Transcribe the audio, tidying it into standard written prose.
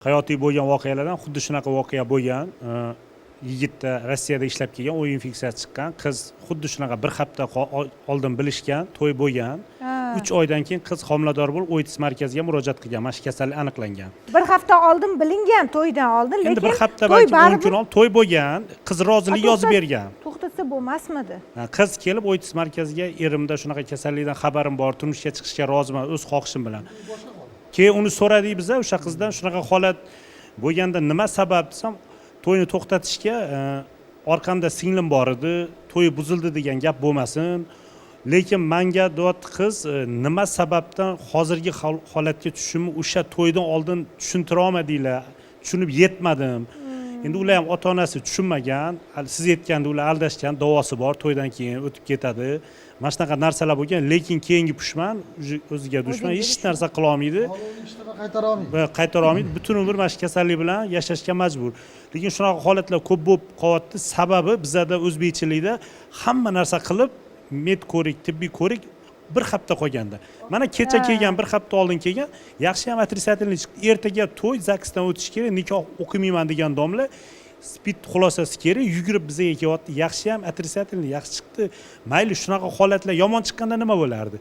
Hayotiy bo'lgan voqealardan xuddi shunaqa voqea bo'lgan. Yigitda Rossiyada ishlab kelgan, u infeksiya chiqqan. Qiz xuddi shunaqa bir hafta oldin bilishgan, to'y bo'lgan. 3 oydan keyin qiz homilador bo'lib, ОЙТС markaziga murojaat qilgan, mana shu kasallik aniqlangan. Bir hafta oldin bilingan, to'ydan oldin, Endi lekin bir hafta, to'y balki 10 baribir kun oldin to'y bo'lgan, qiz rozilik yozib bergan. To'xtatsa bo'lmasmidi? Ha, qiz kelib ОЙТС markaziga, erimda shunaqa kasallikdan xabarim bor, turmushga chiqishga roziman o'z xohishim bilan. Keyin uni so'radik biza o'sha qizdan, shunaqa holat bo'lganda nima sabab desam, to'yni to'xtatishga orqamda singlim bor edi, to'y buzildi degan gap bo'lmasin, lekin manga, deyapti qiz, nima sababdan hozirgi holatga tushishimni o'sha to'ydan oldin tushuntira olmadinglar, tushunib yetmadim. Endi ular ham, ota onasi tushunmagan. Hali siz aytganda, ular aldashgan, davosi bor, to'ydan keyin o'tib ketadi, mana shunaqa narsalar bo'lgan. Lekin keyingi pushman уже o'ziga dushman, O'ziga hech narsa qilolmaydi. Ishlab qaytara olmaydi. Va qaytara olmaydi, butun umr mana shu kasallik bilan yashashga majbur. Lekin shunaqa holatlar ko'p bo'lib qolyapti. Sababi bizada o'zbekchilikda hamma narsa qilib, med ko'rik, tibbiy ko'rik bir hafta qolganda. Mana kecha kelgan, bir hafta oldin kelgan, yaxshi ham отрицательный chiqdi. Ertaga to'y, ЗАГСdan o'tish kerak, nikoh o'qimayman degan domla, СПИД xulosasi kerak, yugurib bizga kelyapti. Yaxshi ham отрицательный, yaxshi chiqdi. Mayli, shunaqa holatlar yomon chiqqanda nima bo'lardi?